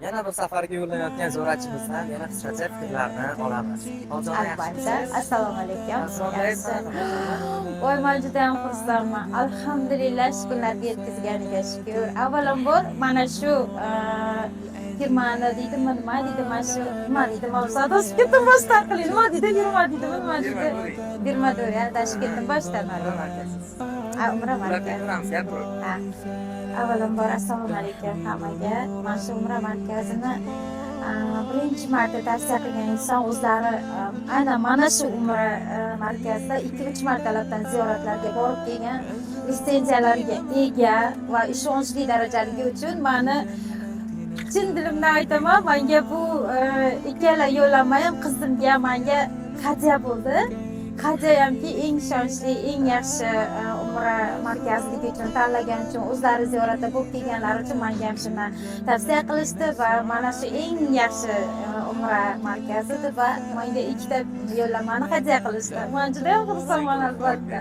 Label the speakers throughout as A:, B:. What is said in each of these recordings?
A: Yana bir safarga yo'llanayotgan ziyoratchimizdan yana qisqacha fikrlarni olamiz. Xonzoda,
B: Albatta.
A: yaxshimisiz?
B: Assalomu alaykum.
A: Assalomu alaykum.
B: Voy, man juda ham xursandman. Alhamdulillah, shu kunlarga yetkazganiga shukur. Avvalambor mana shu firmani deydimi, nima deydi, mana shu nima deydi, man adashib ketdim boshdan qiling. Nima deydi, firma deydimi, nima deydi? Firma to'g'ri, adashib ketdim boshdan.
A: Umra markazi.
B: Ha, Umra
A: Ular
B: markazi.
A: ko'ramiz, gapirib.
B: Ha. Avvalambor assalomu alaykum hammaga. Mana shu Umra markazini birinchi marta tavsiya qilgan inson o'zlari aynan mana shu Umra markazida 2-3 martalabdan ziyoratlarga borib kelgan, litsenziyalarga ega va ishonchli darajaligi uchun mani chin dilimdan aytaman, manga bu ikkala yo'llanma ham qizimga, manga hadya bo'ldi. Hadyamki eng ishonchli, eng yaxshi Umra markazligi uchun tanlagan uchun, o'zlari ziyoratda bo'lib kelganlari uchun manga ham shuni tavsiya qilishdi va mana shu eng yaxshi Umra markazi deb va menga ikkita yo'llanmani hadya qilishdi. Man juda ham xursandman, albatta.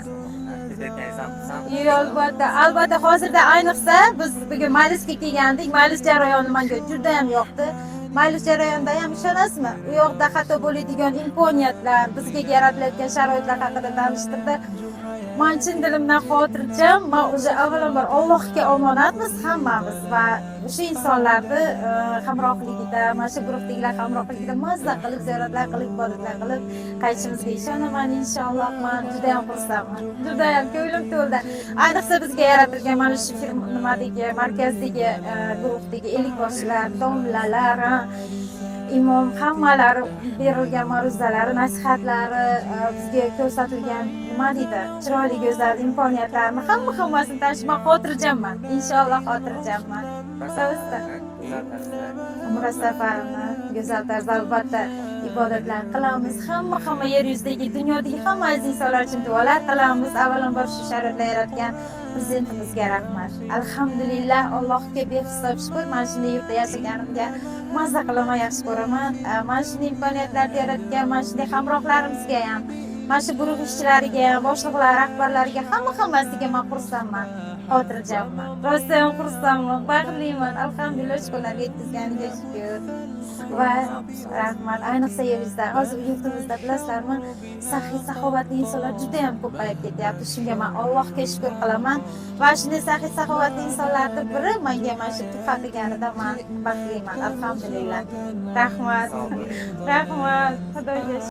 A: Ketayotganingiz xursand.
B: Yo'q, albatta, albatta. Hozirda ayniqsa biz bugun majlisga kelgandik. Majlis jarayoni menga juda ham yoqdi. Majlis jarayonida ham, ishonasizmi, u yoqda hatto bo'ladigan imkoniyatlar, bizga yaratilayotgan sharoitlar haqida tanishtirdi. Man chin dilimdan xotirjam. Man уже avvalambor Allohga omonatmiz hammamiz va o'sha insonlarni hamrohligida, mana shu guruhdagilar hamrohligida mazza qilib ziyoratlar qilib, ibodatlar qilib qaytishimizga ishonaman, inshaalloh. Man judayam xursandman, judayam ko'nglim to'ldi. Ayniqsa bizga yaratilgan mana shu firma nimadagi markazdagi guruhdagi ellikboshilar, domlalar, ha, imom, hammalari berilgan ma'ruzalari, nasihatlari, bizga ko'rsatilgan, nima deydi, chiroyli, go'zal imkoniyatlarni hamma hammasini tanishib, man xotirjamman, inshaalloh, xotirjamman. Albatta.
A: Go'zal tarzda.
B: Umra safarini go'zal tarzda, albatta, ibodatlar qilamiz. Hamma hamma yer yuzidagi, dunyodagi hamma aziz insonlar uchun duolar qilamiz. Avvalambor shu sharoitlar yaratgan prezidentimizga rahmat. Alhamdulillah, Allohga behisob shukur. Mana shunday yurtda yashaganimga mazza qilaman, yaxshi ko'raman. Mana shunday imkoniyatlarni yaratgan mana shunday hamrohlarimizga ham, mana shu guruh ishchilariga ham, boshliqlar, rahbarlariga, hamma hammasiga man xursandman, xotirjamman, rostayam xursandman, baxtliman. Alhamdulillah, shu kunlarga yetkazganiga shukur va rahmat. Ayniqsa yer yuzida hozir yurtimizda, bilasizlarmi, saxiy, saxovatli insonlar juda yam ko'payib ketyapti. Shunga man Allohga shukur qilaman va shunday saxiy, saxovatli insonlarni biri manga mana shu tuhfa qilganida man baxtliman, alhamdulillah. Rahmat.
A: Sog' bo'ling.
B: Rahmat, Xudoga.